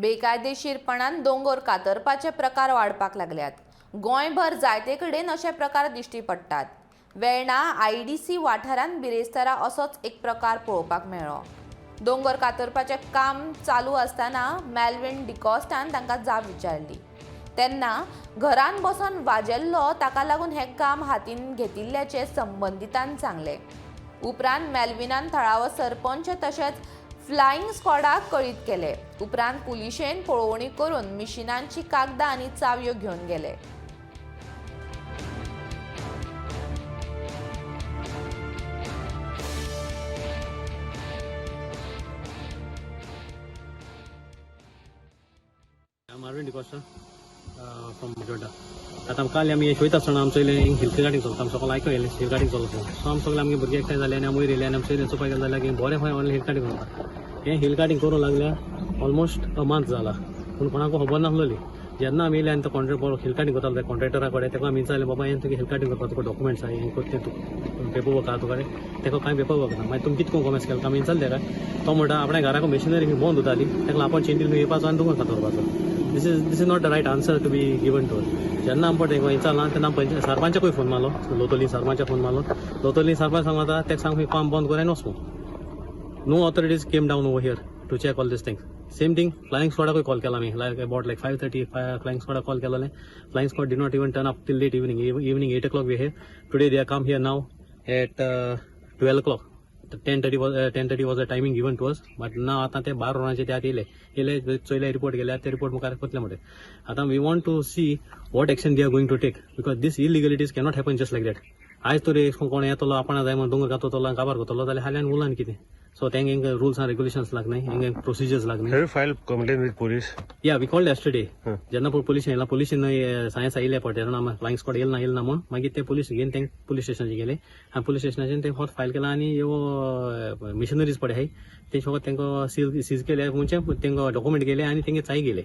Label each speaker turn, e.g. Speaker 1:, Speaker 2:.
Speaker 1: बेकायदेशीरपणान दोंगोर कातरपाचे प्रकार वाडपाक लागल्यात. गोंयभर जायते कडेन अशे प्रकार दिश्टी पडटात. वेर्णा आयडीसी वाठारांत बिरेस्तारा असोच एक प्रकार पळोवपाक मेळ्ळो. दोंगर कातरपाचें काम चालू आसतना मेल्विन डिकॉस्टान तांकां जाप विचारली तेन्ना घरान बसून वाजेल्लो, ताका लागून हें काम हातीन घेतिल्ल्याचें संबंदितान सांगलें. उपरांत मेल्विनान थळावो सरपंच तशेंच फ्लायिंग स्क्वॉडाक कळीत केले. उपरांत पुलिशेन पळोवणी करून मिशिनांची कागदां आनी चावयो घेवन गेले.
Speaker 2: I'm Arvind D'Costa from Majorda. आतां काल आमी वयता आसतना आमचो येयलें हिल कार्टिंग चलता. आमी सगळें आयको येयलें हिल कार्टिंग चलता. सो आमी सगळे आमगे भुरगे एकठांय जाले आनी आमी वयर येयले आनी आमी चोयलें, चोवपाक गेले जाल्यार की बरें खंय ऑनलायन हिल कार्टिंग चलता. हें हिल कार्टिंग करूंक लागल्या ऑलमोस्ट अ मंथ जाला, पूण कोणाकू खबर नासलेली. जेन्ना आमी येयले आनी तो कॉन्ट्रेक्टर हिल कार्टिंग करतालो त्या कॉन्ट्रेक्टरा कडेन, ताका आमी विचारलें, बाबा, हें तुगे हिल कार्टिंग करपाक तुका डॉक्युमेंट्स आहा, हें करता तूं, पेपर वर्क आहा तुका? ताका कांय पेपर वर्क ना. मागीर तुमी कितें करून कॉमेस केलें आमी विचारलें ताका. तो म्हणटा आपल्या घराक मशिनरी बंद उरताली, ताका आपण चेंजीन येवपाचो आनी दोंगर कातरपाचो. This is not the right answer to be given to. जेन्ना आमी पळय विचारलां तेन्ना पंच सरपंचाकूय फोन मारलो, लोतोली सरपंचाक फोन मारलो. लोतोली सरपंच सांगता ताका सांग काम बंद कर आनी वचूं. No authorities came down over here to check all these things. Same thing, flying squad call केला आमी like about like 5:30 flying squad call केलेले. Flying squad did not even turn up till late evening, evening 8 o'clock we here. Today they come here now at 12 o'clock. 10:30 was 10:30 was the timing given to us, but ना आतां ते 12 वरांचे ते आतां येयले. येयले, चोयले, report गेले. ते रिपोर्ट मुखार कोतले म्हणटे. आतां we want to see what action they are going to take, because these illegalities cannot happen just like that. आयज तरी कोण येतलो, आपणा जाय म्हणून दोंगर काततलो, काबार करतलो जाल्यार हाल्यान उरलान कितें? सो तेंगे रुल्स आनी रेगुलेशन्स लागनाय, हेंगे procedures लागनाय.
Speaker 3: Have you filed complaint with police?
Speaker 2: Yeah, we called yesterday.
Speaker 3: Hmm.
Speaker 2: जेन्ना पळय पोलीस येयला, पोलिसीन सायन्स आयिल्ले पळय तेन्ना आमी फ्लायिंग स्क्वॉड येयला ना, येयला ना म्हूण. मागीर ते पोलीस घेवन ते पोलीस स्टेशनाचेर गेले आनी पोलीस स्टेशनाचेर ते फक्त फायल केला आनी ह्यो मिशनरीज पळय आहाय ते फकत तांकां सीज केले, म्हणजे तांकां डॉक्युमेंट गेले आनी तेंगे चाय गेले.